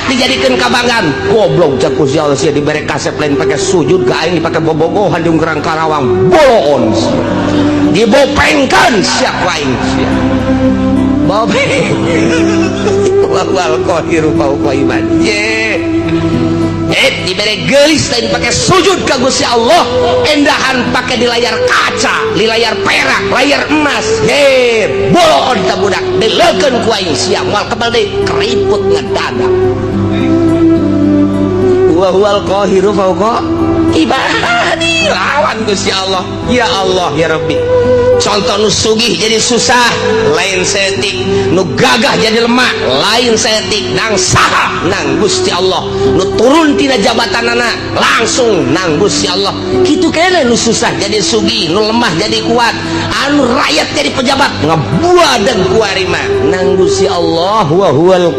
Dijadikeun kabanggaan. Goblok, cek Gusti Allah, sia dibere kasep lain pake sujud ka aing, dipake bobogohan di Gerang Karawang. Boloon sia, dibopengkeun sia ku aing sia. Bopeng. Wal qahiru fauqa ibadi. Eh, dibere gelis lain pakai sujud ka Gusti Allah, endahan pakai di layar kaca, di layar perak, layar emas. He, boloon ta budak, dileukeun ku aing sia, moal kebal deui, keriput ngedadak. Wa huwal qahiru fauqa ibadi. Lawan Gusti Allah. Ya Allah, ya Rabbi. Contoh, nu sugih jadi susah lain saeutik, nu gagah jadi lemah lain saeutik. Nang saha? Nang Gusti Allah. Nu turun tina jabatanana langsung nang Gusti Allah. Kitu kene, nu susah jadi sugih, nu lemah jadi kuat, anu rakyat jadi pejabat, ngebuadan kuari mah nang Gusti Allah. Wa huwal.